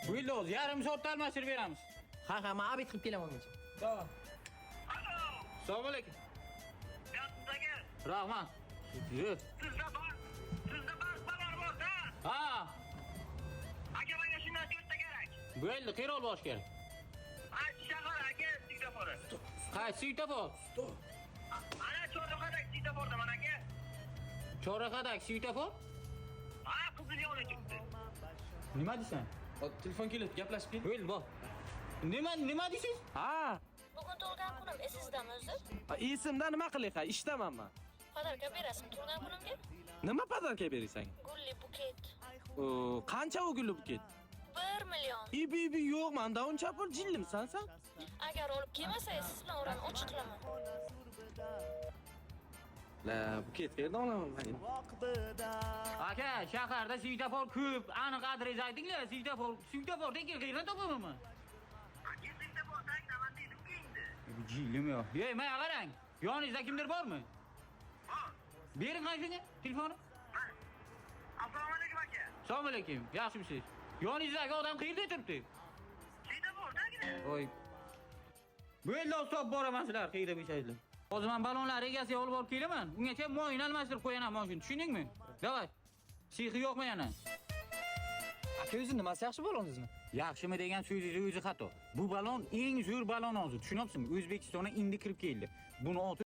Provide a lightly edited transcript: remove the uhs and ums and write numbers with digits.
Bo'ldi, hozir yarim soatda almashtirib beramiz. Ha, men обед qilib kelaman ungacha. Tamam. Assalomu alaykum. Aka, Rahmat. Yur. sizda bor, sizda bor, bor bor-da. Ha, Aka, menga shundan to'rtta kerak. bo'ldi, qiyroq bosh kerak. Qaysi shahar aka, svetofori? Qaysi svetofor? Ana Chorroqadagi svetofordaman aka. Chorrahadagi svetofor? Ha, qizil yonib turibdi. Nima deysan? Telefon kelyapti, gaplashib kel. Bo'ldi, bor. Nima deysiz? Ha, Bugun tug'ilgan kunim esizdami o'zi? esimda nima qilay, ha, ishdaman man. Подарка berasizmi tug'ilgan kunimga? Nima подарка berasan? Gulli buket. O, qancha u gulli buket? 1 million. Ibi ibi yo'q, manda uncha pul jillimisan san? Agar olib kelmasangiz, siz bilan orani ochiq qilaman. La, buket qayerdan olaman man? Aka, shaharda svetofor ko'p. Aniq adres aytinglar, svetofor, svetofordan keyin qayerdan topaman man? Aka, svetofor tagdaman dedim-ku endi. Jillim yo'q. Ey, menga qarang. Yoningizda kimdir bormi? Bor. Bering qani telefonni. Mana. Assalomu alaykum aka. Assalomu alaykum. Yaxshimisiz? Yoningizdagi odam qayerda turibdi? Svetofordagina. Voy. Bo'ldi, hozir topib boraman sizlar qayerda bo'lsangizlar. Hozir men balonlar egasiga olib borib kelaman. Ungacha moyini almashtirib qo'yaman mana shuni. Tushundingmi? Давай. Sixi yo'qmi yana? Aka, o'zi nimasi yaxshi baloningizni? Yaxshimi degan so'zingiz o'zi xato. Bu balon eng zo'r balon hozir. Tushunyapsizmi? O'zbekistonga endi kirib keldi. Buni oti